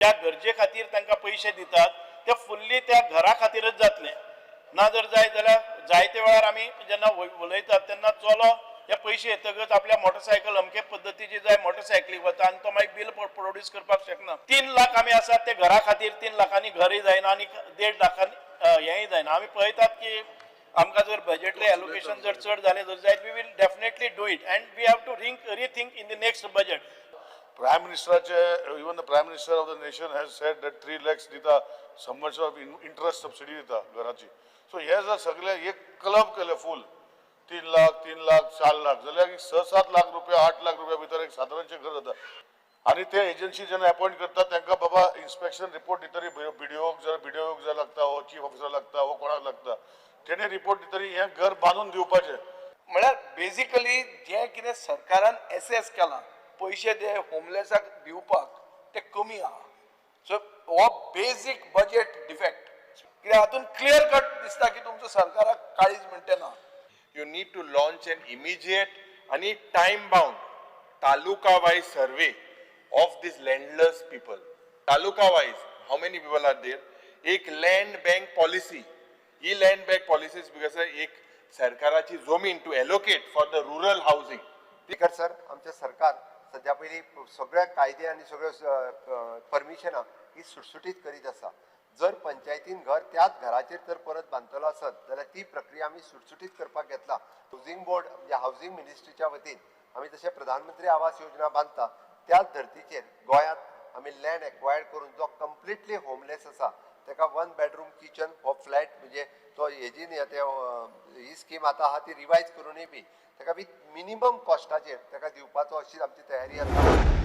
ज्या गरजे खातीर तांकां पयशे दितात ते फुल्ली त्या घरा खातीरच जातले. ना जर जाय जाल्यार जायते वेळार आमी जेन्ना उलयतात तेन्ना चलो हे पयशे येतकच आपल्या मोटरसायकल अमके पद्दतीची जाय, मोटरसायकलीक वता आनी तो मागीर बील प्रोड्यूस करपाक शकना. 3 लाख आमी आसात ते घरा खातीर, 3 लाखांनी घरय जायना आनी 1.5 लाखांनी हेंय जायना. आमी पळयतात की आमकां जर बजेटरी एलोकेशन जर चड जालें जर जायत, we will definitely do it and we have to rethink in the next budget. Prime मिनिस्टराचे, even the Prime Minister of the nation has said that 3 lakhs दिता, संवत्सर ऑफ इंट्रस्ट सबसिडी दिता घराची. So हे जर सगळे एक क्लब केले फूल, 3 लाख, 3 लाख, 4 लाख जाल्यार एक 6-7 लाख रुपया, 8 लाख रुपया भितर एक सादारणशें घर जाता. आनी ते एजन्सी जेन्ना अपॉयंट करतात, तांकां बाबा इन्स्पेक्शन रिपोर्ट दितरी बीडीओक, जर बीडीओक जर लागता वो चीफ ऑफिसर लागता वो कोणाक लागता, तेणे रिपोर्ट दितरी हें घर बांदून दिवपाचें. म्हळ्यार बेजिकली जें कितें सरकारान एसेस केलां पयशे ते होमलेसाक दिवपाक, ते कमी आहा. सो हो बेजीक बजेट डिफेक्ट, कित्याक हातून क्लियर कट दिसता की तुमचो सरकाराक काळीज म्हणटे ना. You need to launch an immediate आणि time bound taluka wise survey of these landless people. Taluka wise, how many people are there? एक land bank policy. He land bank policy because एक सरकाराची जमीन to allocate for the rural housing. Speaker sir, आमचें सरकार सद्या पयलीं सगळे कायदे आनी सगळ्यो परमिशनां ही सुटसुटीत करीत आसा. जर पंचायतीन घर त्याच घराचेर जर परत बांदतलो आसत जाल्यार ती प्रक्रिया आमी सुटसुटीत करपाक घेतला. हावजींग बोर्ड म्हणजे हावजींग मिनिस्ट्रीच्या वतीन आमी जशें प्रधानमंत्री आवास योजना बांदता, त्याच धर्तीचेर गोंयांत आमी लँड एक्वायर्ड करून जो कंप्लिटली होमलेस आसा ताका वन बेडरूम किचन हो फ्लॅट, म्हणजे तो हेजी न्ही, ते ही स्कीम आतां आहा ती रिवायज करूनय बी ताका विथ मिनिमम कॉस्टाचेर ताका दिवपाचो, अशी आमची तयारी आसा.